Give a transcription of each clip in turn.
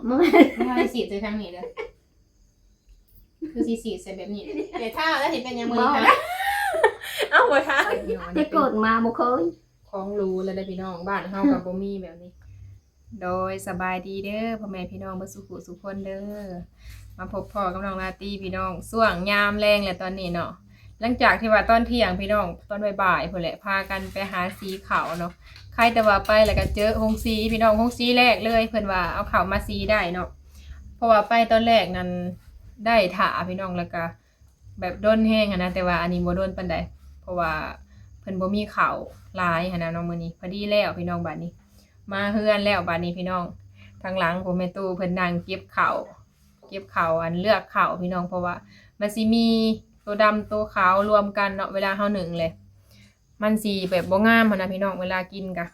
ບໍ່ແມ່ນ ບໍ່ໃຫ້ສີດໃສ່ທາງນີ້ເດີ້ ຄືຊິສີດໃສ່ແບບນີ້ເດ້ ແຕ່ຖ້າແລ້ວຊິເປັນຫຍັງມື້ນີ້ ບໍ່ ເອົ້າ ບໍ່ຖ້າ ແຕ່ເກີດມາບໍ່ເຄີຍ ຂອງຫຼູແລ້ວເດ້ພີ່ນ້ອງ ບ້ານເຮົາກໍບໍ່ມີແບບນີ້. ໂດຍ ສະບາຍດີເດີ້ ພໍ່ແມ່ພີ່ນ້ອງເບິດສູ່ຜູ້ສູ່ຄົນເດີ້ ມາພົບພໍ້ກັບນ້ອງລາຕີພີ່ນ້ອງ ຊ່ວງຍາມແລງແຫຼະຕອນນີ້ເນາະ ຫຼັງຈາກທີ່ວ່າຕອນທ່ຽງພີ່ນ້ອງ ຕອນບ່າຍໆພຸ້ນແຫຼະ ພາກັນໄປຫາສີເຂົ້າເນາະ ໃຄແຕ່ວ່າໄປແລ້ວກໍເຈີໂຮງສີພີ່ນ້ອງ ໂຮງສີແລກເລີຍ ເພິ່ນວ່າເອົາເຂົ້າມາສີໄດ້ເນາະ ເພາະວ່າໄປຕອນແລກນັ້ນໄດ້ຖ້າພີ່ນ້ອງ ແລ້ວກໍ ແບບດົນແຮງຫັ້ນນະ ແຕ່ວ່າອັນນີ້ບໍ່ດົນປານໃດ ເພາະວ່າເພິ່ນບໍ່ມີເຂົ້າຫຼາຍຫັ້ນນະເນາະ ມື້ນີ້ພໍດີແລ້ວພີ່ນ້ອງ ບາດນີ້ມາເຮືອນແລ້ວ ບາດນີ້ພີ່ນ້ອງ ທາງຫຼັງພຸ້ນແມ່ຕູ້ເພິ່ນນັ່ງເກັບເຂົ້າ ເກັບເຂົ້າ ອັນເລືອກເຂົ້າພີ່ນ້ອງ ເພາະວ່າມັນຊິມີໂຕດຳໂຕຂາວລວມກັນເນາະ ເວລາເຮົາໜຶ້ງແຫຼະ ມັນຊິແບບບໍ່ງາມຫັ້ນນະພີ່ນ້ອງ ເວລາກິນກະ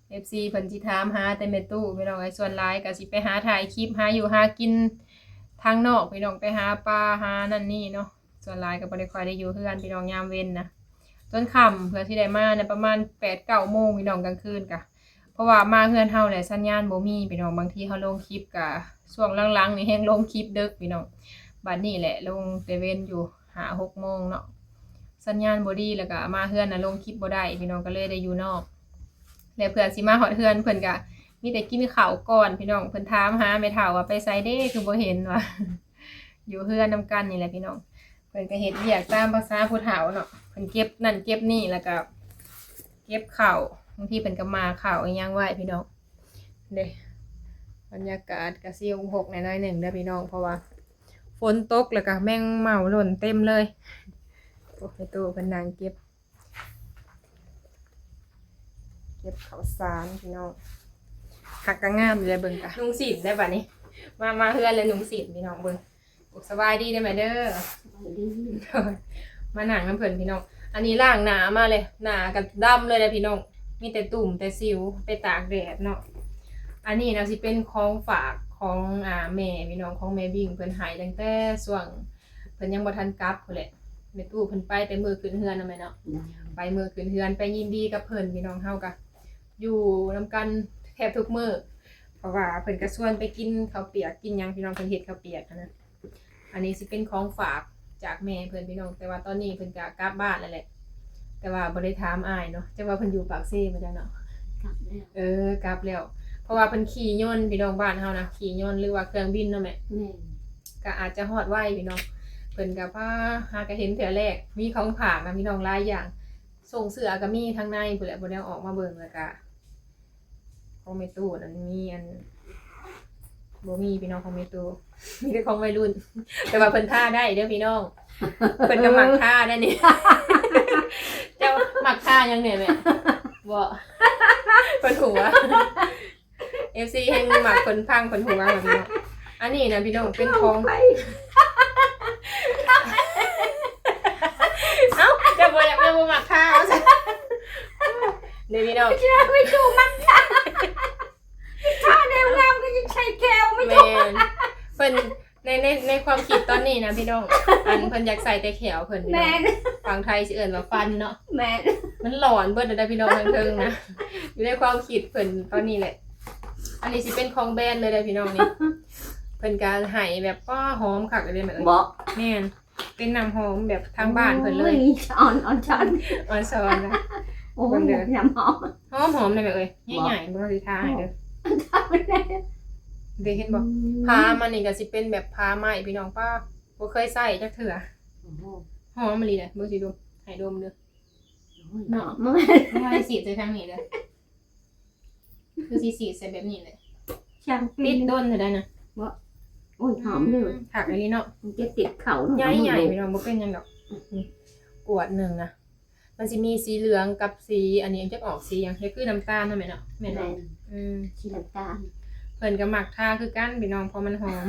ເອັຟຊີ ເພິ່ນຊິຖາມຫາແຕ່ແມ່ຕູ້ພີ່ນ້ອງເອີຍ ສ່ວນຫຼາຍກໍຊິໄປຫາຖ່າຍຄລິບ ຫາຢູ່ຫາກິນທາງນອກພີ່ນ້ອງ ໄປຫາປາຫານັ້ນນີ້ເນາະ ສ່ວນຫຼາຍກໍບໍ່ໄດ້ຄ່ອຍໄດ້ຢູ່ເຮືອນພີ່ນ້ອງ ຍາມເວັນນະ ຈົນຄ່ຳເພື່ອຊິໄດ້ມານະ ປະມານແປດເກົ້າໂມງພີ່ນ້ອງ ກາງຄືນກະ ເພາະວ່າມາເຮືອນເຮົາແຫຼະ ສັນຍານບໍ່ມີພີ່ນ້ອງ ບາງທີເຮົາລົງຄລິບກະ ຊ່ວງຫຼັງໆນີ້ແຮງລົງຄລິບເດິກພີ່ນ້ອງ ບາດນີ້ແຫຼະລົງແຕ່ເວັນຢູ່ ຫ້າຫົກໂມງເນາະ ສັນຍານບໍ່ດີ ແລ້ວກະມາເຮືອນນະລົງຄລິບບໍ່ໄດ້ພີ່ນ້ອງ ກໍເລີຍໄດ້ຢູ່ນອກ ແລະເພື່ອຊິມາຮອດເຮືອນເພິ່ນກະມີແຕ່ກິນເຂົ້າກ່ອນພີ່ນ້ອງ ເພິ່ນຖາມຫາແມ່ເຖົ້າວ່າໄປໃສເດ້ ຄືບໍ່ເຫັນວ່າ ຢູ່ເຮືອນນຳກັນນີ້ແຫຼະພີ່ນ້ອງ ເພິ່ນກະເຮັດວຽກຕາມພາສາຜູ້ເຖົ້າເນາະ ເພິ່ນເກັບນັ້ນເກັບນີ້ ແລ້ວກະເກັບເຂົ້າ ບາງທີເພິ່ນກະໝ່າເຂົ້າອີ່ຫຍັງໄວ້ພີ່ນ້ອງ ເດ້ ບັນຍາກາດກະຊິຫົກໆແດ່ໜ້ອຍໜຶ່ງເດີ້ພີ່ນ້ອງ ເພາະວ່າຝົນຕົກ ແລ້ວກະແມງເມົາຫຼົ່ນເຕັມເລີຍ ໂອ້ ແມ່ຕູ້ເພິ່ນນັ່ງເກັບ ເກັບເຂົ້າສານພີ່ນ້ອງ ຮັກກະງາມຢູ່ເດ້ ເບິ່ງກະນຸ່ງສິ້ນໄດ້ບາດນີ້ ມາ ມາເຮືອນແລ້ວນຸ່ງສິ້ນພີ່ນ້ອງເບິ່ງ ໂອ້ ສະບາຍດີເດີ້ແມ່ເດີ້ ສະບາຍດີ ມານັ່ງນຳເພິ່ນພີ່ນ້ອງ ອັນນີ້ລ້າງໜ້າມາເລີຍ ໜ້າກະດຳເລີຍເດ້ພີ່ນ້ອງ ມີແຕ່ຕຸ່ມແຕ່ສິວ ໄປຕາກແດດເນາະ ອັນນີ້ນະຊິເປັນຂອງຝາກຂອງ ອ່າ ແມ່ພີ່ນ້ອງ ຂອງແມ່ບິງ ເພິ່ນໃຫ້ຕັ້ງແຕ່ຊ່ວງ ເພິ່ນຍັງບໍ່ທັນກັບພຸ້ນແຫຼະ ແມ່ຕູ້ເພິ່ນໄປແຕ່ມື້ຂຶ້ນເຮືອນເນາະແມ່ເນາະ ໄປມື້ຂຶ້ນເຮືອນ ໄປຍິນດີກັບເພິ່ນ ພີ່ນ້ອງເຮົາກະຢູ່ນຳກັນແທບທຸກມື້ ເພາະວ່າເພິ່ນກະຊວນໄປກິນເຂົ້າປຽກກິນຫຍັງ ພີ່ນ້ອງ ເພິ່ນເຮັດເຂົ້າປຽກຫັ້ນນະ ອັນນີ້ຊິເປັນຂອງຝາກຈາກແມ່ເພິ່ນ ພີ່ນ້ອງ ແຕ່ວ່າຕອນນີ້ເພິ່ນກະກັບບ້ານແລ້ວແຫຼະ ແຕ່ວ່າບໍ່ໄດ້ຖາມອ້າຍເນາະ ຈັກວ່າເພິ່ນຢູ່ປາກເຊບໍ່ຈັກເນາະ ກັບແລ້ວ ເອີ ກັບແລ້ວ ເພາະວ່າເພິ່ນຂີ່ຍົນ ພີ່ນ້ອງ ບ້ານເຮົານະຂີ່ຍົນ ຫຼືວ່າເຄື່ອງບິນເນາະແມ່ ແມ່ນ ກະອາດຈະຮອດໄວພີ່ນ້ອງ ເພິ່ນກະພາ ຫາກະເຫັນເທື່ອແລກ ມີຂອງຝາກນະພີ່ນ້ອງ ຫຼາຍຢ່າງ ໂສ້ງເສື້ອກະມີທາງໃນພຸ້ນແຫຼະ ບໍ່ໄດ້ເອົາອອກມາເບິ່ງ ແລ້ວກະຂອງແມ່ຕູ້ນັ້ນມີອັນ ບໍ່ມີພີ່ນ້ອງ ຂອງແມ່ຕູ້ ມີແຕ່ຂອງໄວລຸ້ນ ແຕ່ວ່າເພິ່ນທາໄດ້ເດີ້ພີ່ນ້ອງ ເພິ່ນກະມັກທາໄດ້ນີ້ ເຈົ້າມັກທາຫຍັງແດ່ແມ່ ບໍ່ ເພິ່ນຫົວ ເອັຟຊີ ແຮງມັກຄົນພັງຄົນຫົວຫັ້ນເນາະ ອັນນີ້ນະພີ່ນ້ອງ ເປັນຂອງ ເອົ້າ ເຈົ້າບໍ່ຢາກ ເຈົ້າບໍ່ມັກທາ ເອົາຊະ ເດ້ພີ່ນ້ອງ ເຈົ້າໄປດູມັນ ທາແນວງາມກໍຍັງໃສ່ແຂ້ວ ແມ່ນ ເພິ່ນ ໃນ ໃນ ໃນຄວາມຄິດຕອນນີ້ນະພີ່ນ້ອງ ອັນເພິ່ນຢາກໃສ່ແຕ່ແຂ້ວເພິ່ນ ແມ່ນ ຝັ່ງໄທຊິເອີ້ນວ່າຟັນເນາະ ແມ່ນ ມັນຫຼອນເບິດແລ້ວເດີ້ພີ່ນ້ອງ ທາງເທິງນະ ຢູ່ໃນຄວາມຄິດເພິ່ນຕອນນີ້ແຫຼະ ອັນນີ້ຊິເປັນຂອງແບຣນເລີຍເດີ້ພີ່ນ້ອງນີ້ ເພິ່ນກະໃຫ້ແບບ ປ້າ ຫອມຄັກເດ້ແມ່ເອີຍ ບໍ່ ແມ່ນ ເປັນນ້ຳຫອມແບບທາງບ້ານເພິ່ນເລີຍ ໂອ້ຍ ອ່ອນ ອ່ອນຊອນ ອ່ອນຊອນນະ ໂອ້ຍ ເບິ່ງເດີ້ ນ້ຳຫອມ ຫອມໆ ເດ້ແມ່ເອີຍ ບໍ່ ໃຫຍ່ໆ ເບິ່ງ ເຮົາຊິທາໃຫ້ເດີ້ ເດ້ ເຫັນບໍ່ ອືມ ຜ້າມັນນີ້ກະຊິເປັນແບບຜ້າໄມ້ພີ່ນ້ອງ ປ້າ ບໍ່ເຄີຍໃຊ້ຈັກເທື່ອ ໂອ້ໂຫ ຫອມອີ່ຫຼີເດ້ ເບິ່ງຊິດົມ ໃຫ້ດົມເດີ້ ໂອ້ຍ ເນາະ ບໍ່ໃຫ້ສີດໃສ່ທາງນີ້ເດີ້ ຄືຊິສີດໃສ່ແບບນີ້ແຫຼະ ຊ່າງເປັນ ຕິດດົນເທົ່າໃດນະ ບໍ່ ໂອ້ຍ ຫອມເດີ້ ອືມ ຄັກອີ່ຫຼີເນາະ ມັນຈະຕິດເຂົ້າເນາະ ໃຫຍ່ໆ ພີ່ນ້ອງ ບໍ່ເປັນຫຍັງດອກ ອືມ ກວດໜຶ່ງນະ ມັນຊິມີສີເຫຼືອງກັບສີ ອັນນີ້ຈັກອອກສີຫຍັງ ຄືນ້ຳຕານເນາະແມ່ເນາະ ແມ່ນບໍ່ ແມ່ນ ອືມ ສີນ້ຳຕານ ເພິ່ນກໍມັກທາຄືກັນພີ່ນ້ອງ ເພາະມັນຫອມ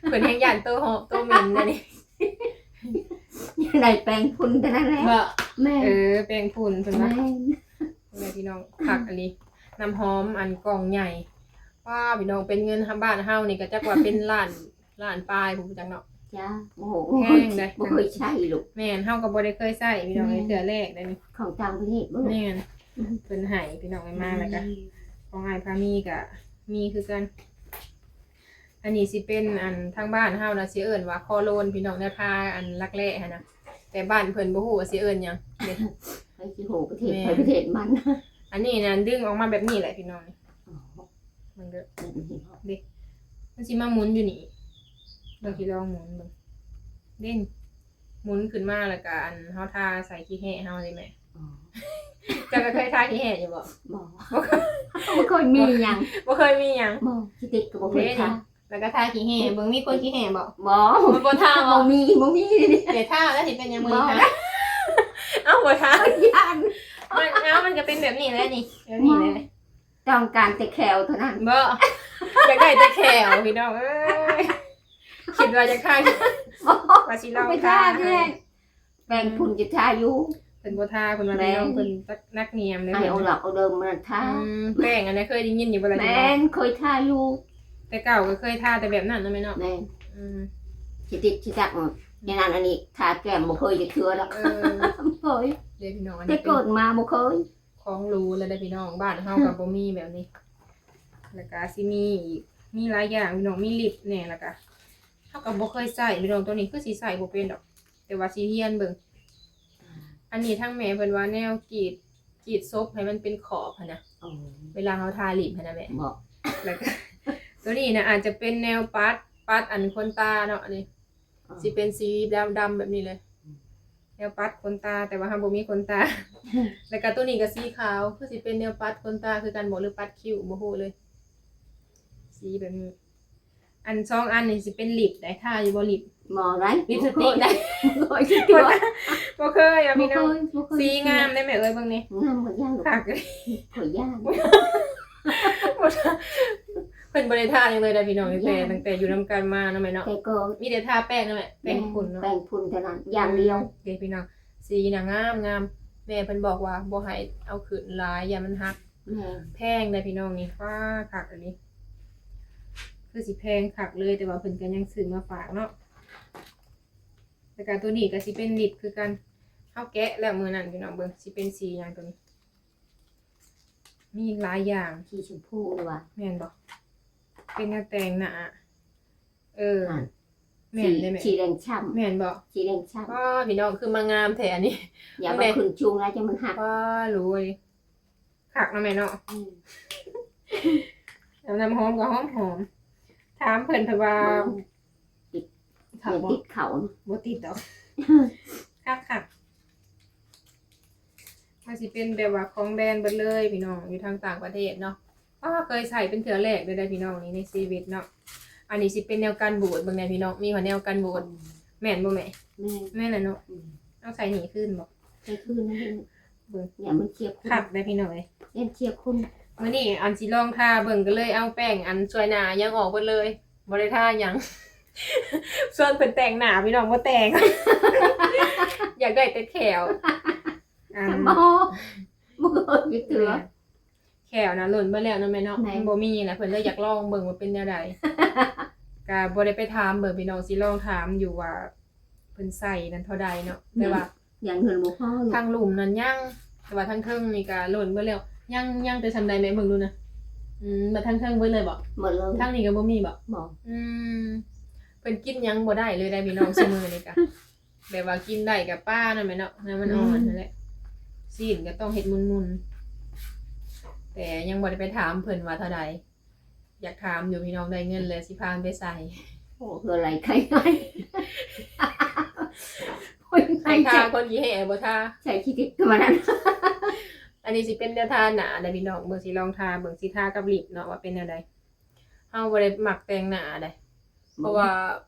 ເພິ່ນແຮງຢ້ານໂຕຫອມໂຕເໝັນນະນີ້ ຢາກໄດ້ແປງຝຸ່ນເທົ່ານັ້ນແຫຼະ ບໍ່ ແມ່ນ ເອີ ແປງຝຸ່ນເພິ່ນວ່າ ແມ່ນ ນີ້ພີ່ນ້ອງ ຄັກອີ່ຫຼີ ນ້ຳຫອມອັນກ່ອງໃຫຍ່ ວ້າ ພີ່ນ້ອງ ເປັນເງິນ ບ້ານເຮົານີ້ກໍຈັກວ່າເປັນລ້ານ ລ້ານປາຍພຸ້ນຈັກເນາະ ຈ້າ ໂອ້ໂຫ ແພງເດ້ ບໍ່ເຄີຍໃຊ້ລູກ ແມ່ນ ເຮົາກໍບໍ່ໄດ້ເຄີຍໃຊ້ພີ່ນ້ອງເອີຍ ແມ່ນ ເທື່ອແລກເດ້ນີ້ ຂອງຕ່າງປະເທດບໍ່ ແມ່ນ ອືມ ເພິ່ນໃຫ້ພີ່ນ້ອງເອີຍ ມາແລ້ວກໍ ອືມ ຂອງອ້າຍພາມີກໍ ມີຄືກັນ. ອັນນີ້ຊິເປັນ ອັນທາງບ້ານເຮົານະຊິເອີ້ນວ່າຄໍໂລນ ພີ່ນ້ອງ, ແນວທາອັນລັກແຮ້ຫັ້ນນະ, ແຕ່ບ້ານເພິ່ນບໍ່ຮູ້ວ່າຊິເອີ້ນຫຍັງເດ້. ໃຜຊິຮູ້ປະເທດ ແມ່ນ ໃຜປະເທດມັນ. ອັນນີ້ນະດຶງອອກມາແບບນີ້ແຫຼະ ພີ່ນ້ອງ. ອໍ ເບິ່ງເດີ ແບບນີ້ເນາະ ເດ້ ມັນຊິມາໝູນຢູ່ນີ້. ເບິ່ງ ຊິລອງໝູນເບິ່ງເດ້. ໝູນຂຶ້ນມາແລ້ວກະ ອັນ ເຮົາທາໃສ່ຂີ້ແຮ້ເຮົາເດ້ແມ່. ອໍ ເຈົ້າກໍເຄີຍທາຂີ້ແຮ້ຢູ່ບໍ່? ບໍ່ ບໍ່ເຄີຍ ບໍ່ເຄີຍມີຫຍັງ ບໍ່ເຄີຍມີຫຍັງ. ບໍ່ ຂີ້ຕິດກໍບໍ່ເຄີຍທາ. ແລ້ວກໍທາຂີ້ແຮ້ເບິ່ງ ມີຄົນຂີ້ແຮ້ບໍ່? ບໍ່ ບໍ່ ບໍ່ທາບໍ່? ບໍ່ມີ ບໍ່ມີ. ແຕ່ທາແລ້ວຊິເປັນຫຍັງ? ບໍ່ ບໍ່ທາ. ເອົ້າ ບໍ່ທາ ຢ້ານ. ມັນ ເອົ້າ ມັນກໍເປັນແບບນີ້ແຫຼະນີ້ ແບບນີ້ແຫຼະ. ຕ້ອງການແຕ່ແຂ້ວເທົ່ານັ້ນ. ບໍ່ ຢາກໄດ້ແຕ່ແຂ້ວ ພີ່ນ້ອງເອີຍ. ຄິດວ່າຈະຂາຍ ບໍ່ ວ່າຊິລອງ ໄປທາ ທາ ແທ້. ແປ້ງພຸ້ນຈະທາຢູ່ ເພິ່ນບໍ່ທາ ເພິ່ນວ່າ ແມ່ນ ພີ່ນ້ອງເພິ່ນຕັກໜັກໜຽມເດ້. ໃຫ້ເອົາຫຼອກເອົາເດີມມາທາ. ອືມ ແປ້ງອັນນັ້ນເຄີຍໄດ້ຍິນຢູ່ບໍ່ລະ? ແມ່ນ ເຄີຍທາຢູ່ ແຕ່ເກົ່າກໍເຄີຍທາແຕ່ແບບນັ້ນເນາະແມ່ເນາະ. ແມ່ນ ອືມ ຊິຕິດຊິຕັກ ອືມ ແນວນັ້ນອັນນີ້ ທາແກ້ມບໍ່ເຄີຍຈັກເທື່ອດອກ. ເອີ ບໍ່ເຄີຍເດ້ພີ່ນ້ອງ ແຕ່ເກີດມາບໍ່ເຄີຍ. ຂອງຫຼູແລ້ວເດ້ພີ່ນ້ອງ ບ້ານເຮົາກໍບໍ່ມີແບບນີ້. ແລ້ວກໍຊິມີອີກ ມີຫຼາຍຢ່າງພີ່ນ້ອງ ມີລິບແດ່ ແລ້ວກໍເຮົາກໍບໍ່ເຄີຍໃຊ້ພີ່ນ້ອງ ໂຕນີ້ຄືຊິໃຊ້ບໍ່ເປັນດອກ ແຕ່ວ່າຊິຮຽນເບິ່ງ. ອັນນີ້ທາງແມ່ເພິ່ນວ່າແນວກຣີດ ກຣີດສົບໃຫ້ມັນເປັນຂອບຫັ້ນນະ. ອໍ ເວລາເຮົາທາລິບຫັ້ນນະແມ່. ບໍ່ ແລ້ວກໍໂຕນີ້ນະອາດຈະເປັນແນວປັດ ປັດອັນຂົນຕາເນາະ ອັນນີ້ ອໍ ຊິເປັນສີດຳໆແບບນີ້ເລີຍ. ອືມ ແນວປັດຂົນຕາ ແຕ່ວ່າເຮົາບໍ່ມີຂົນຕາ. ແລ້ວກໍໂຕນີ້ກໍສີຂາວ ຄືຊິເປັນແນວປັດຂົນຕາຄືກັນບໍ່ ຫຼືປັດຄິ້ວ ບໍ່ຮູ້ເລີຍ ສີແບບນີ້. ອັນສອງອັນນີ້ຊິເປັນລິບໄດ໋ ທາຢູ່ບໍ່ລິບ? ບໍ່ໄດ໋ ລິບສະຕິກໄດ໋ ບໍ່ເຄີຍ ບໍ່ເຄີຍ ບໍ່ເຄີຍ ພີ່ນ້ອງ. ບໍ່ເຄີຍ ບໍ່ເຄີຍ ສີງາມເດ້ແມ່ເອີຍ ເບິ່ງນີ້ ງາມບໍ່ຢ້ານ ຄັກເລີຍ ຂ້ອຍຢ້ານ ບໍ່ທາ ເພິ່ນບໍ່ໄດ້ທາຫຍັງເລີຍໄດ໋ພີ່ນ້ອງ ຕັ້ງແຕ່ ບໍ່ທາ ຕັ້ງແຕ່ຢູ່ນຳກັນມາເນາະແມ່ເນາະ. ແຕ່ກໍມີແຕ່ທາແປ້ງນັ້ນແຫຼະ ແປ້ງຝຸ່ນເນາະ ແປ້ງຝຸ່ນເທົ່ານັ້ນຢ່າງດຽວ. ອືມ ເດ້ພີ່ນ້ອງ ສີນະງາມໆ ແມ່ເພິ່ນບອກວ່າບໍ່ໃຫ້ເອົາຂຶ້ນຫຼາຍ ຢ້ານມັນຫັກ. ແມ່ນ ແພງໄດ໋ພີ່ນ້ອງນີ້ ປ້າ ຄັກອີ່ຫຼີ ຄືຊິແພງຄັກເລີຍ ແຕ່ວ່າເພິ່ນກໍຍັງຊື້ມາຝາກເນາະ. ແລ້ວກໍໂຕນີ້ກໍຊິເປັນລິບຄືກັນ ເຮົາແກະແລ້ວມື້ນັ້ນພີ່ນ້ອງເບິ່ງ ຊິເປັນສີຫຍັງໂຕນີ້. ມີອີກຫຼາຍຢ່າງ ສີຊົມພູຫຼືວ່າ ແມ່ນບໍ່? ເປັນແນວແຕ່ງໜ້າ ເອີ ຫັ້ນ ແມ່ນເດ້ແມ່ ສີແດງຊ້ຳ ແມ່ນບໍ່? ສີແດງຊ້ຳ. ອໍ ພີ່ນ້ອງ ຄືມາງາມແທ້ອັນນີ້. ຢ່າໄປຂຶ້ນສູງຫຼາຍຈັ່ງມັນຫັກ. ປ້າ ໂອ້ຍ ຄັກເນາະແມ່ເນາະ. ອືມ ນ້ຳ ນ້ຳຫອມກໍຫອມໆ. ຖາມເພິ່ນ ເພິ່ນວ່າ ບໍ່ ຕິດ ເຂົາບໍ່ ຕິດເຂົາ ບໍ່ຕິດດອກ ຄັກໆ. ມັນຊິເປັນແບບວ່າຂອງແບຣນເບິດເລີຍພີ່ນ້ອງ ຢູ່ທາງຕ່າງປະເທດເນາະ. ອ້າ ເຄີຍໃຊ້ເປັນເທື່ອແລກເລີຍໄດ໋ພີ່ນ້ອງ ນີ້ໃນຊີວິດເນາະ. ອັນນີ້ຊິເປັນແນວກັນບູດ ເບິ່ງແດ່ພີ່ນ້ອງ ມີຮອດແນວກັນບູດ. ອືມ ແມ່ນບໍ່ແມ່? ແມ່ນ ແມ່ນລະເນາະ. ອືມ ເອົາໃສ່ນີ້ຄືນບໍ່? ໃສ່ຄືນນັ້ນເອງ. ເບິ່ງ ຢ່າມັນເຄຍຂຸ້ນ ຄັກໄດ໋ພີ່ນ້ອງເອີຍ ຢ້ານເຄຍຂຸ້ນ. ມື້ນີ້ອັນຊິລອງທາເບິ່ງ ກໍເລີຍເອົາແປ້ງອັນຊ່ວຍໜ້າຫຍັງອອກເບິດເລີຍ ບໍ່ໄດ້ທາຫຍັງ. ຊວນເພິ່ນແຕ່ງໜ້າພີ່ນ້ອງ ບໍ່ແຕ່ງ ຢາກໄດ້ແຕ່ແຂ້ວ. ອັນ ບໍ່ ບໍ່ເຄີຍເທື່ອ ແມ່ນ ແຂ້ວນະຫຼົ່ນເບິດແລ້ວເນາະແມ່ເນາະ. ແມ່ນ ມັນບໍ່ມີນະ ເພິ່ນເລີຍຢາກລອງເບິ່ງວ່າເປັນແນວໃດ. ກະບໍ່ໄດ້ໄປຖາມເບິ່ງພີ່ນ້ອງ ຊິລອງຖາມຢູ່ວ່າເພິ່ນໃສ່ນັ້ນເທົ່າໃດເນາະ. ແມ່ນ ແຕ່ວ່າ ຢ້ານເງິນບໍ່ພໍເນາະ ທາງລຸ່ມນັ້ນຍັງ ແຕ່ວ່າທາງເທິງນີ້ກະຫຼົ່ນເບິດແລ້ວ. ຍັງ ຍັງແຕ່ສ່ຳໃດແມ່ ເບິ່ງດູນະ. ອືມ ບັດທາງເທິງເບິດເລີຍບໍ? ເບິດເລີຍ. ທາງນີ້ກະບໍ່ມີບໍ? ບໍ່. ອືມ ເພິ່ນກິນຫຍັງບໍ່ໄດ້ເລີຍໄດ໋ພີ່ນ້ອງ ຊຸມື້ນີ້ກະ ແບບວ່າກິນໄດ້ກະປ້ານຳແມ່ເນາະ ໃຫ້ມັນອ່ອນຫັ້ນແຫຼະ. ຊີ້ນກໍຕ້ອງເຮັດໝຸ່ນໆ ແຕ່ຍັງບໍ່ໄດ້ໄປຖາມເພິ່ນວ່າເທົ່າໃດ. ຢາກຖາມຢູ່ພີ່ນ້ອງ ໄດ້ເງິນແລ້ວຊິພາມັນໄປໃສ່. ໂອ້ ເພື່ອໄລ່ໄຂ້ໄດ້ ໂອ້ຍ ໃຫ້ທາຄົນຂີ້ແຮ້ບໍ່ທາ ໃສ່ຂີ້ຕິດກໍມານັ້ນ. ອັນນີ້ຊິເປັນແນວທາໜ້າໄດ໋ພີ່ນ້ອງ ເບິ່ງ ຊິລອງທາເບິ່ງ ຊິທາກັບລິບເນາະ ວ່າເປັນແນວໃດ. ເຮົາບໍ່ໄດ້ມັກແຕ່ງໜ້າໃດ໋ ເພາະວ່າ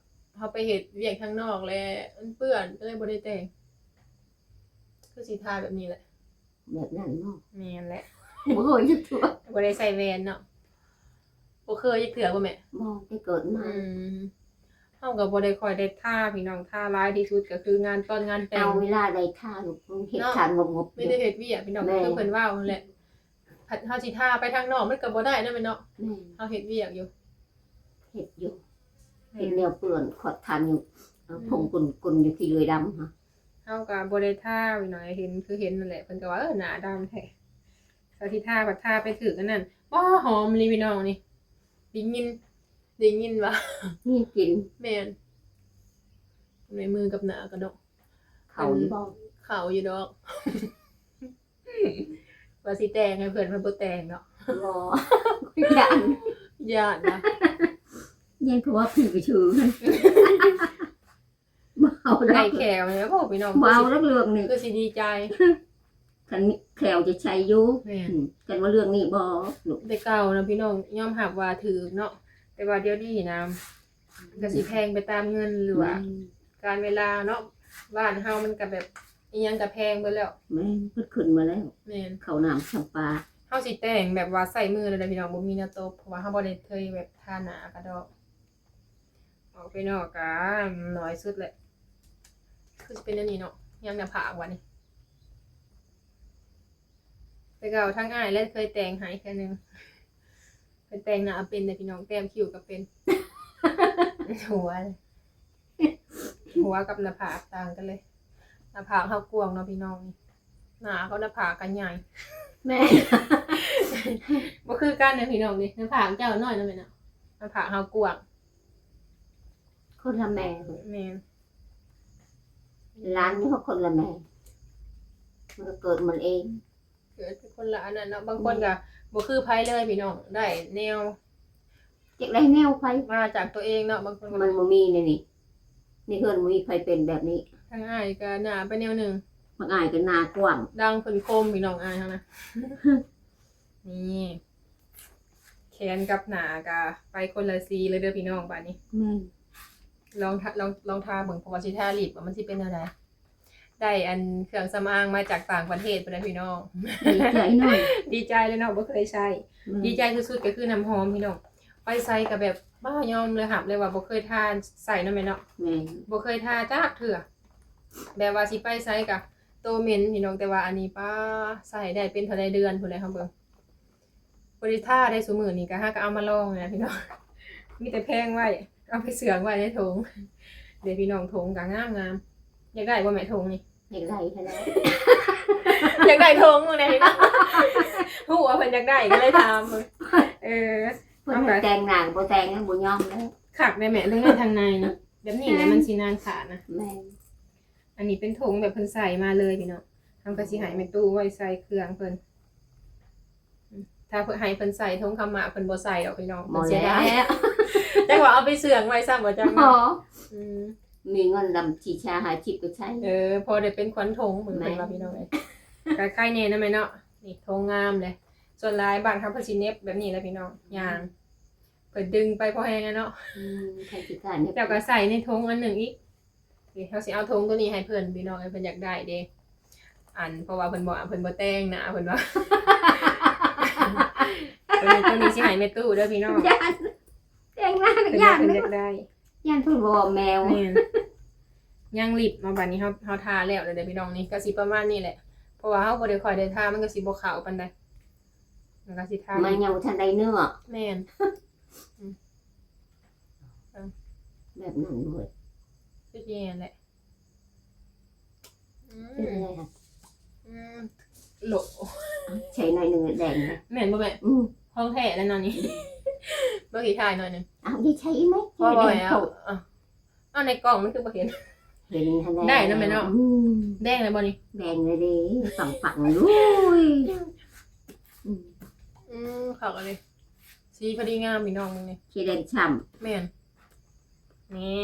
ເຮົາໄປເຮັດວຽກທາງນອກແລ້ວມັນເປື້ອນ ກໍເລີຍບໍ່ໄດ້ແຕ່ງ. ຄືຊິທາແບບນີ້ແຫຼະ ແບບນັ້ນເນາະ. ແມ່ນແຫຼະ ບໍ່ເຄີຍຈັກເທື່ອ ບໍ່ໄດ້ໃສ່ແວ່ນເນາະ. ບໍ່ເຄີຍຈັກເທື່ອບໍ່ແມ່? ບໍ່ ແຕ່ເກີດມາ. ອືມ ເຮົາກໍບໍ່ໄດ້ຄ່ອຍໄດ້ທາພີ່ນ້ອງ ທາຫຼາຍທີ່ສຸດກໍຄືງານຕອນງານແຕ່ງ. ເອົາເວລາໃດທາລູກ ເຮັດ ເນາະ ທາງົບໆ ມີແຕ່ເຮັດວຽກພີ່ນ້ອງ. ແມ່ນ ຄືເພິ່ນເວົ້າຫັ້ນແຫຼະ ພັດເຮົາຊິທາໄປທາງນອກມັນກໍບໍ່ໄດ້ນະແມ່ເນາະ. ແມ່ນ ເຮົາເຮັດວຽກຢູ່ ເຮັດຢູ່ ແມ່ນ ເຮັດແນວເປື້ອນ ຂອດທານຢູ່ ເອີ ອືມ ຜົງກຸນໆ ຢູ່ຂີ້ເລື່ອຍດຳຫັ້ນ. ເຮົາກໍບໍ່ໄດ້ທາພີ່ນ້ອງ ເຫັນຄືເຫັນນັ້ນແຫຼະ ເພິ່ນກໍວ່າ ເອີ ໜ້າດຳແທ້. ເຮົາຊິທາ ພັດທາໄປຖືກອັນນັ້ນ ບໍ່ ຫອມອີ່ຫຼີພີ່ນ້ອງນີ້. ໄດ້ຍິນ ໄດ້ຍິນວ່າ ຍິນກິນ ແມ່ນ ໃນມືກັບໜ້າກະເນາະ ເຂົ້າຢູ່ບໍ່? ເຂົ້າຢູ່ດອກ ວ່າຊິແຕ່ງໃຫ້ເພິ່ນ ເພິ່ນບໍ່ແຕ່ງເນາະ ບໍ່ ຢ້ານ ຢ້ານນະ ຢ້ານເຂົາວ່າຜີກະສື ບໍ່ເອົາດອກ ໄດ້ແຂວແລ້ວບໍ່ພີ່ນ້ອງ ບໍ່ເອົາດອກເລື່ອງນີ້ ຄືຊິດີໃຈ ຄັນແຂວຈະໃຊ້ຢູ່ ແມ່ນ ອືມ ຄັນວ່າເລື່ອງນີ້ບໍ່ລູກ ແຕ່ເກົ່ານະພີ່ນ້ອງ ຍອມຮັບວ່າຖືກເນາະ ແຕ່ວ່າດຽວນີ້ນະ ກະຊິແພງໄປຕາມເງິນ ຫຼືວ່າ ແມ່ນ ການເວລາເນາະ ບ້ານເຮົາມັນກະແບບ ອີ່ຫຍັງກະແພງເບິດແລ້ວ ແມ່ນ ເພິ່ນຂຶ້ນມາແລ້ວ ແມ່ນ ເຂົ້ານ້ຳຊຳປາ ເຮົາຊິແຕ່ງແບບວ່າໃຊ້ມືເລີຍເດີພີ່ນ້ອງ ບໍ່ມີແນວຕົບ ເພາະວ່າເຮົາບໍ່ໄດ້ເຄີຍແບບທາໜ້າກະດອກ ອອກໄປນອກກະໜ້ອຍສຸດແຫຼະ ຄືຊິເປັນແນວນີ້ເນາະ ຍັງໜ້າຜາກບາດນີ້ ແຕ່ເກົ່າທາງອ້າຍແລະເຄີຍແຕ່ງໃຫ້ເທື່ອໜຶ່ງ ເພິ່ນແຕ່ງໜ້າເປັນເດ້ພີ່ນ້ອງ ແຕ້ມຄິ້ວກະເປັນ ຫົວ ຫົວກັບໜ້າຜາກຕ່າງກັນເລີຍ ໜ້າຜາກເຮົາກວ້າງເນາະພີ່ນ້ອງ ໜ້າກັບໜ້າຜາກກະໃຫຍ່ ແມ່ນ ບໍ່ຄືກັນເດ້ພີ່ນ້ອງເດ້ ໜ້າຜາກເຈົ້ານ້ອຍເນາະແມ່ເນາະ ໜ້າຜາກເຮົາກວ້າງ ຄົນລະແມ່ ແມ່ນ ຫຼານນີ້ເຮົາຄົນລະແມ່ ມັນກະເກີດມັນເອງ ເກີດເປັນຄົນລະອັນນັ້ນເນາະ ບາງຄົນກະ ແມ່ນ ບໍ່ຄືໃຜເລີຍພີ່ນ້ອງ ໄດ້ແນວ ຈັກໄດ້ແນວໃຜ ມາຈາກຕົວເອງເນາະ ບາງຄົນກະ ມັນບໍ່ມີໃນນີ້ ໃນເຮືອນບໍ່ມີໃຜເປັນແບບນີ້ ທາງອ້າຍກະໜ້າໄປແນວໜຶ່ງ ບາງອ້າຍກະໜ້າກວ້າງ ດັ່ງເພິ່ນຄົມພີ່ນ້ອງ ອ້າຍເຮົານະ ນີ້ ແຂນກັບໜ້າກະໄປຄົນລະສີເລີຍເດີພີ່ນ້ອງ ບາດນີ້ ແມ່ນ ລອງທາ ລອງ ລອງທາເບິ່ງ ເພາະວ່າຊິທາລິບວ່າມັນຊິເປັນແນວໃດ ໄດ້ອັນເຄື່ອງສຳອາງມາຈາກຕ່າງປະເທດພຸ້ນນະພີ່ນ້ອງ ດີໃຈເນາະ ດີໃຈເລີຍເນາະ ບໍ່ເຄີຍໃຊ້ ແມ່ນ ດີໃຈສຸດໆກະຄືນ້ຳຫອມພີ່ນ້ອງ ໄປໃສກະແບບ ປ້າ ຍອມເລີຍ ຮັບເລີຍວ່າບໍ່ເຄີຍທາໃຊ້ເນາະແມ່ເນາະ ແມ່ນ ບໍ່ເຄີຍທາຈັກເທື່ອ ແບບວ່າຊິໄປໃສກະໂຕເໝັນພີ່ນ້ອງ ແຕ່ວ່າອັນນີ້ ປ້າ ໃຊ້ໄດ້ເປັນເທົ່າໃດເດືອນພຸ້ນແຫຼະ ເຮົາເບິ່ງ ບໍ່ໄດ້ທາໄດ້ ຊຸມື້ນີ້ກະຫາກະເອົາມາລອງນີ້ແຫຼະພີ່ນ້ອງ ມີແຕ່ແພງໄວ້ ເອົາໄປເຊື່ອງໄວ້ໃນຖົງ ເດພີ່ນ້ອງ ຖົງກະງາມໆ ຢາກໄດ້ບໍ່ແມ່ຖົງນີ້? ຢາກໄດ້ຫັ້ນແຫຼະ ຢາກໄດ້ຖົງນີ້ແຫຼະພີ່ນ້ອງ ຮູ້ວ່າເພິ່ນຢາກໄດ້ກະເລີຍຖາມເບິ່ງ ເອີ ເພິ່ນແຕ່ງໜ້າກະບໍ່ແຕ່ງ ຍັງບໍ່ຍອມເລີຍ ຄັກໄດ໋ແມ່ ເບິ່ງໃນທາງໃນນີ້ ແບບນີ້ແຫຼະມັນຊິນານຂາດນະ ແມ່ນ ອັນນີ້ເປັນຖົງແບບເພິ່ນໃສ່ມາເລີຍພີ່ນ້ອງ ເຮົາກະຊິໃຫ້ແມ່ຕູ້ໄວ້ໃສ່ເຄື່ອງເພິ່ນ ອືມ ຖ້າເພິ່ນໃຫ້ເພິ່ນໃສ່ຖົງຄຳໝາກ ເພິ່ນບໍ່ໃສ່ດອກພີ່ນ້ອງ ເພິ່ນເສຍດາຍ ຈັກວ່າເອົາໄປເຊື່ອງໄວ້ຊ້ຳບໍ່ຈັກເນາະ ອືມ ມີເງິນນຳສີ່ຫ້າສິບກະໃຊ້ ເອີ ພໍໄດ້ເປັນຂວັນຖົງ ເພິ່ນວ່າພີ່ນ້ອງເອີຍ ກະໄຄແນ່ເນາະແມ່ເນາະ ນີ້ຖົງງາມເດ້ ສ່ວນຫຼາຍບ້ານເຮົາເພິ່ນຊິເໜັບແບບນີ້ແຫຼະພີ່ນ້ອງ ຍ່າງ ເພິ່ນດຶງໄປພໍແຮງແລ້ວເນາະ ອືມ ໃຜຊິກ້າເໜັບ ເຈົ້າກະໃສ່ໃນຖົງອັນໜຶ່ງອີກ ນີ້ ເຮົາຊິເອົາຖົງໂຕນີ້ໃຫ້ເພິ່ນພີ່ນ້ອງ ເພິ່ນຢາກໄດ້ເດ້ ອັນ ເພາະວ່າເພິ່ນບໍ່ ເພິ່ນບໍ່ແຕ່ງໜ້າ ເພິ່ນວ່າ ໂຕນີ້ ໂຕນີ້ຊິໃຫ້ແມ່ຕູ້ເດີພີ່ນ້ອງ ຢ້ານ ແຕ່ງໜ້າກະຢ້ານ ເພິ່ນຢາກໄດ້ ຢ້ານເພິ່ນບໍ່ແມ່ນ ແມ່ນ ຍັງລິບເນາະ ບາດນີ້ເຮົາ ເຮົາທາແລ້ວເດີພີ່ນ້ອງ ນີ້ກະຊິປະມານນີ້ແຫຼະ ເພາະວ່າເຮົາບໍ່ໄດ້ຄ່ອຍໄດ້ທາ ມັນກະຊິບໍ່ເຂົ້າປານໃດ ມັນກະຊິທາ ມັນຍັງບໍ່ທັນໄດ້ເນື້ອ ແມ່ນ ອືມ ແບບນັ້ນເວີຍ ຄືຊິແມ່ນແຫຼະ ອືມ ເປັນຈັ່ງໃດຄະ? ອືມ ໂຫຼ ໃສ່ໜ້ອຍໜຶ່ງແດງນະ ແມ່ນບໍ່ແມ່? ອືມ ຂອງແທ້ແລ້ວເນາະນີ້ ບໍ່ຂີ້ຄ້າຍໜ້ອຍໜຶ່ງ ອ້າວ ຢ່າໃສ່ອີກໄໝ? ພໍແລ້ວ ເອົາ ເອົາໃນກ້ອງມັນຄືບໍ່ເຫັນ ເຫັນຫັ້ນແຫຼະ ໄດ້ເນາະແມ່ເນາະ ອືມ ແດງແລ້ວບໍ່ນີ້? ແດງແລ້ວເດ້ ປັງໆ ໂອ້ຍ ອືມ ອືມ ຄັກອີ່ຫຼີ ສີພໍດີງາມພີ່ນ້ອງເບິ່ງນີ້ ສີແດງຊ່ຳ ແມ່ນ ນີ້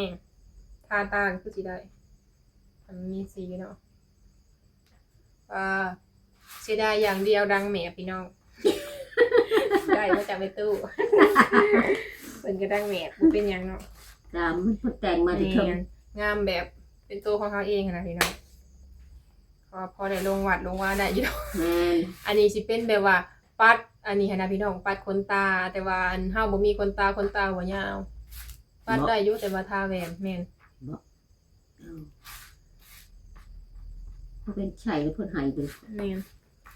ທາຕາຄືຊິໄດ້ ອັນມີສີເນາະ ອ່າ ເສຍດາຍຢ່າງດຽວດັງແມບພີ່ນ້ອງ ໄດ້ມາຈາກແມ່ຕູ້ ເພິ່ນກະດັງແມບ ບໍ່ເປັນຫຍັງເນາະ ງາມ ເພິ່ນແຕ່ງມາແຕ່ເທິງ ແມ່ນ ງາມແບບເປັນໂຕຂອງເຮົາເອງຫັ້ນນະພີ່ນ້ອງ ພໍ ພໍໄດ້ລົງວັດລົງວາໄດ້ຢູ່ດອກ ແມ່ນ ອັນນີ້ຊິເປັນແບບວ່າປັດ ອັນນີ້ຫັ້ນນະພີ່ນ້ອງ ປັດຂົນຕາ ແຕ່ວ່າອັນເຮົາບໍ່ມີຂົນຕາ ຂົນຕາບໍ່ຍາວ ປັດໄດ້ຢູ່ ແຕ່ວ່າທາແວ່ນ ແມ່ນ ເອົາ ເພິ່ນໃຊ້ແລ້ວເພິ່ນໃຫ້ເດີ ແມ່ນ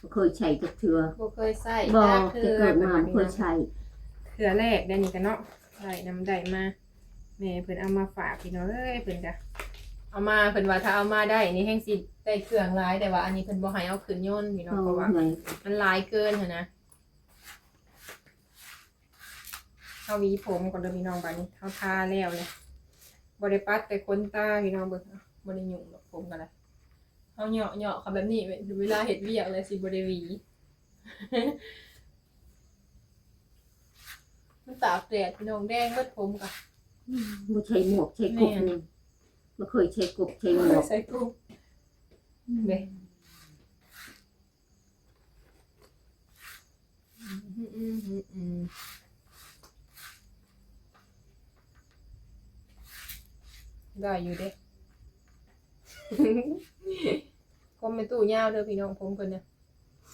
ບໍ່ເຄີຍໃຊ້ຈັກເທື່ອ ບໍ່ເຄີຍໃຊ້ ບໍ່ ຈັກເທື່ອ ແຕ່ເກີດມາບໍ່ເຄີຍໃຊ້ ເທື່ອແລກໄດ໋ນີ້ກະເນາະ ໄດ້ນຳ ໄດ້ມາ ແມ່ເພິ່ນເອົາມາຝາກພີ່ນ້ອງເອີຍ ເພິ່ນກະເອົາມາ ເພິ່ນວ່າຖ້າເອົາມາໄດ້ນີ້ແຮ່ງຊິໄດ້ເຄື່ອງຫຼາຍ ແຕ່ວ່າອັນນີ້ເພິ່ນບໍ່ໃຫ້ເອົາຂຶ້ນຍົນພີ່ນ້ອງ ເພາະວ່າມັນຫຼາຍເກີນຫັ້ນນະ. ເຮົາຫວີຜົມກ່ອນເດີພີ່ນ້ອງ. ບາດນີ້ເຮົາທາແລ້ວແຫຼະ ບໍ່ໄດ້ປັດແຕ່ຂົນຕາພີ່ນ້ອງເບິ່ງ. ບໍ່ໄດ້ຫຍຸ້ງດອກ ຜົມກໍໄດ້ ເຮົາເຍາະໆເຂົ້າແບບນີ້ ເວລາເຮັດວຽກແລ້ວຊິບໍ່ໄດ້ຫວີ. ມັນຕາກແດດພີ່ນ້ອງ ແດງເບິດຜົມກະ ອືມ ບໍ່ໃສ່ໝວກໃສ່ກົບ ແມ່ນ ນີ້ ບໍ່ເຄີຍໃສ່ກົບໃສ່ໝວກ ໃສ່ກົບ ອືມ ເດ້ ອືມ ໄດ້ຢູ່ເດ້. ຜົມແມ່ຕູ້ຍາວເດີພີ່ນ້ອງ ຜົມເພິ່ນນະ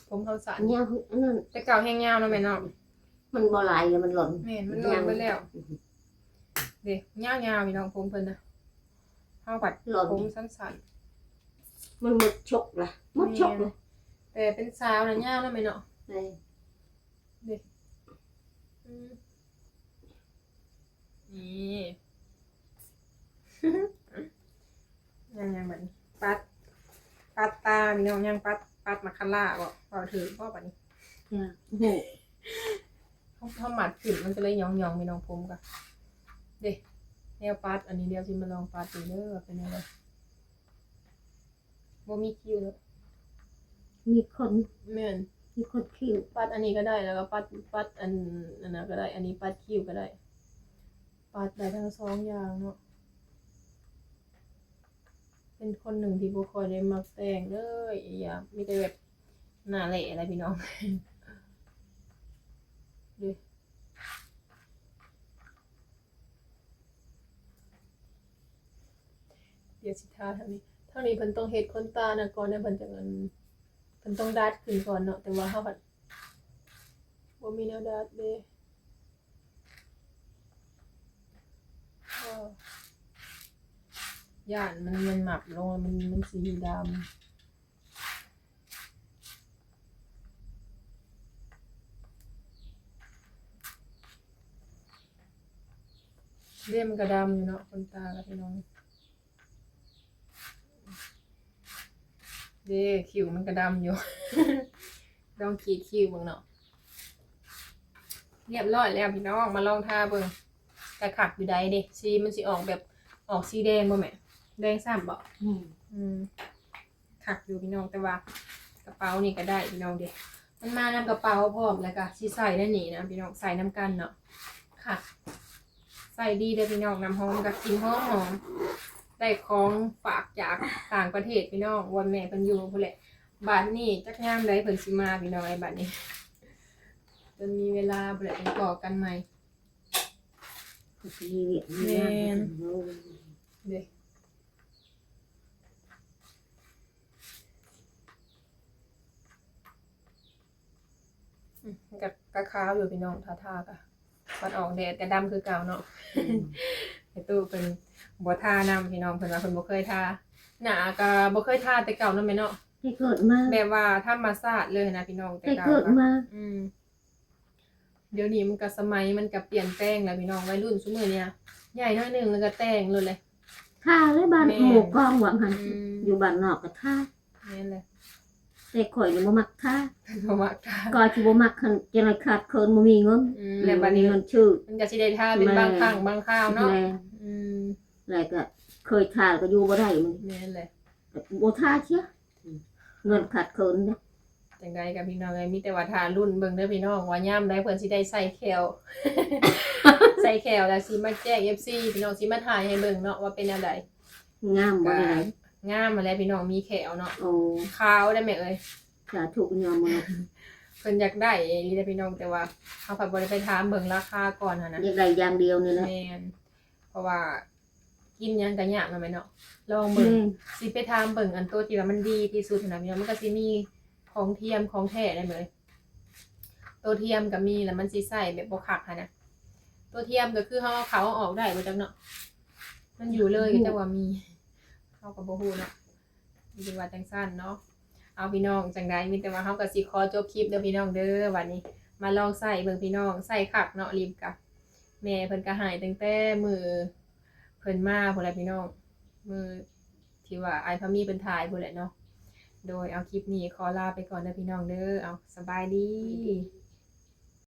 ຜົມເຮົາສັ້ນ ຍາວ ອັນນັ້ນ ແຕ່ເກົ່າແຮງຍາວເນາະແມ່ເນາະ. ມັນບໍ່ຫຼາຍແລ້ວ ມັນຫຼົ່ນ ແມ່ນ ມັນຫຼົ່ນເບິດແລ້ວ ອືມ ເດ້ ຍາວໆ ພີ່ນ້ອງ ຜົມເພິ່ນນະ. ເຮົາພັດ ຫຼົ່ນ ຜົມສັ້ນໆ ມັນໝົດຊົກລະ ໝົດຊົກລະ ແມ່ນ ແຕ່ເປັນສາວນະຍາວນະແມ່ເນາະ. ເດ້ ອືມ ນີ້ ຍັງ ຍັງບັດນີ້ ປັດ ປັດຕາພີ່ນ້ອງ ຍັງປັດ ປັດມາຄາລ່າບໍ່ ເວົ້າຖືກບໍ່ບັດນີ້? ເຮົາ ເຮົາມັດຂຶ້ນ ມັນກໍເລີຍຫຍອງໆ ພີ່ນ້ອງ ຜົມກະ ເດ້ ແນວປັດ ອັນນີ້ດຽວຊິມາລອງປັດເບິ່ງເດີ ວ່າເປັນແນວໃດ. ບໍ່ມີຄິ້ວເນາະ ມີຂົນ ແມ່ນ ມີຂົນຄິ້ວ. ປັດອັນນີ້ກໍໄດ້ ແລ້ວກໍປັດ ປັດອັນ ອັນນັ້ນກໍໄດ້ ອັນນີ້ປັດຄິ້ວກໍໄດ້ ປັດໄດ້ທັງສອງຢ່າງເນາະ. ເປັນຄົນໜຶ່ງທີ່ບໍ່ຄ່ອຍໄດ້ມັກແຕ່ງເລີຍ ອີຫຍັງ ມີແຕ່ແບບໜ້າແຫຼະແຫຼະພີ່ນ້ອງ ເດ້. ດຽວຊິທາທາງນີ້ ທາງນີ້ເພິ່ນຕ້ອງເຮັດຂົນຕານະກ່ອນ ແລ້ວເພິ່ນຈັ່ງ ອັນ ເພິ່ນຕ້ອງດັດຂຶ້ນກ່ອນເນາະ ແຕ່ວ່າເຮົາພັດບໍ່ມີແນວດັດເດ້. ເອີ ຢ້ານມັນ ມັນໝັກລົງ ມັນ ມັນຊິດຳ. ເລັບມັນກະດຳຢູ່ເນາະ ຂົນຕາກະພີ່ນ້ອງ ເດ້ ຄິ້ວມັນກະດຳຢູ່ ລອງຂີດຄິ້ວເບິ່ງເນາະ. ຮຽບຮ້ອຍແລ້ວພີ່ນ້ອງ ມາລອງທາເບິ່ງ ກະຄັກຢູ່ໃດເດ້. ສີມັນຊິອອກແບບ ອອກສີແດງບໍ່ແມ່? ແດງຊ້ຳບໍ່? ອືມ ອືມ ຄັກຢູ່ພີ່ນ້ອງ ແຕ່ວ່າກະເປົານີ້ກໍໄດ້ພີ່ນ້ອງເດ້ ມັນມານຳກະເປົາພ້ອມ ແລ້ວກະຊິໃສ່ໃນນີ້ນະພີ່ນ້ອງ ໃສ່ນຳກັນເນາະ ຄັກ ໃສ່ດີເດີພີ່ນ້ອງ. ນ້ຳຫອມກະກິ່ນຫອມໆ ໄດ້ຂອງຝາກຈາກຕ່າງປະເທດພີ່ນ້ອງ ບ່ອນແມ່ເພິ່ນຢູ່ພຸ້ນແຫຼະ. ບາດນີ້ຈັກຍາມໃດເພິ່ນຊິມາພີ່ນ້ອງເອີຍ ບາດນີ້ ຈົນມີເວລາພຸ້ນແຫຼະ ຈັ່ງພໍ້ກັນໃໝ່. ກໍຊິມີວຽກມີງານ ແມ່ນ ເດ້ ອືມ ກະ ກະຂາວຢູ່ພີ່ນ້ອງ ທາ ທາກະ ວັນອອກແດດກະດຳຄືເກົ່າເນາະ. ອືມ ແມ່ຕູ້ເພິ່ນບໍ່ທານຳພີ່ນ້ອງ ເພິ່ນວ່າເພິ່ນບໍ່ເຄີຍທາ ໜ້າກະບໍ່ເຄີຍທາແຕ່ເກົ່າເນາະແມ່ເນາະ ແຕ່ເກີດມາ ແບບວ່າທຳມະຊາດເລີຍນະພີ່ນ້ອງ ແຕ່ ແຕ່ເກີດມາ ອືມ. ດຽວນີ້ມັນກະ ສະໄໝມັນກະປ່ຽນແປງແລ້ວພີ່ນ້ອງ ໄວລຸ້ນຊຸມື້ນີ້ນະ ໃຫຍ່ໜ້ອຍໜຶ່ງແລ້ວກະແຕ່ງໂລດເລີຍ ທາເລີຍ ບ້ານ ແມ່ນ ໝູ່ກອງວ່າຫັ້ນ ອືມ ຢູ່ບ້ານນອກກະທາ ແມ່ນແຫຼະ ແຕ່ຂ້ອຍນີ້ບໍ່ມັກທາ ບໍ່ມັກທາ ກໍຊິບໍ່ມັກຫັ້ນ ຈັ່ງໃດຂາດເຂີນບໍ່ມີເງິນ ອືມ ແລ້ວບາດນີ້ ບໍ່ມີເງິນຊື້ ມັນກະຊິໄດ້ທາເປັນ ແມ່ນ ບາງຄັ້ງບາງຄາວເນາະ ແມ່ນ ອືມ ແລ້ວກະເຄີຍທາກະຢູ່ບໍ່ໄດ້ ແມ່ນແຫຼະ ກະບໍ່ທາເສຍ ເງິນຂາດເຂີນເດ້. ຈັ່ງໃດກໍພີ່ນ້ອງເອີຍ ມີແຕ່ວ່າຖ້າລຸ້ນເບິ່ງເດີພີ່ນ້ອງ ວ່າຍາມໃດເພິ່ນຊິໄດ້ໃສ່ແຂ້ວ ໃສ່ແຂ້ວແລ້ວຊິມາແຈ້ງເອັຟຊີພີ່ນ້ອງ ຊິມາຖ່າຍໃຫ້ເບິ່ງເນາະວ່າເປັນແນວໃດ ງາມບໍ່ ກໍ ງາມຫັ້ນແຫຼະພີ່ນ້ອງ ມີແຂ້ວເນາະ ໂອ້ ຂາວໄດ໋ແມ່ເອີຍ ສາທຸຍອມເນາະ ເພິ່ນຢາກໄດ້ອີ່ຫຼີແຫຼະພີ່ນ້ອງ ແຕ່ວ່າເຮົາພັດບໍ່ໄດ້ໄປຖາມເບິ່ງລາຄາກ່ອນຫັ້ນນະ ຢາກໄດ້ຢ່າງດຽວນີ້ແຫຼະ ແມ່ນ ເພາະວ່າ ກິນຫຍັງກະຍາກເນາະແມ່ເນາະ ລອງເບິ່ງ ອືມ ຊິໄປຖາມເບິ່ງອັນໂຕທີ່ວ່າມັນດີທີ່ສຸດຫັ້ນນະພີ່ນ້ອງ ມັນກະຊິມີຂອງທຽມຂອງແທ້ໄດ໋ແມ່ເອີຍ ໂຕທຽມກະມີ ແລ້ວມັນຊິໃຊ້ແບບບໍ່ຄັກຫັ້ນນະ ໂຕທຽມກະຄືເຮົາເອົາເຂົ້າເອົາອອກໄດ້ບໍ່ຈັກເນາະ ມັນຢູ່ເລີຍກະຈັກວ່າມີ ເຮົາກະບໍ່ຮູ້ເນາະ ຫຼືວ່າຈັ່ງຊັ້ນເນາະ ເອົາພີ່ນ້ອງ ຈັ່ງໃດມີແຕ່ວ່າເຮົາກະຊິຂໍຈົບຄລິບເດີພີ່ນ້ອງເດີ ບາດນີ້ມາລອງໃຊ້ເບິ່ງພີ່ນ້ອງ ໃຊ້ຄັກເນາະ ລິບກະ ແມ່ເພິ່ນກະໃຫ້ຕັ້ງແຕ່ມື້ເພິ່ນມາພຸ້ນແຫຼະພີ່ນ້ອງ ມື້ທີ່ວ່າອ້າຍພາມີເພິ່ນຖ່າຍພຸ້ນແຫຼະເນາະ ໂດຍ ເອົາ ຄລິບນີ້ຂໍລາໄປກ່ອນເດີພີ່ນ້ອງເດີ ເອົາ ສະບາຍດີ.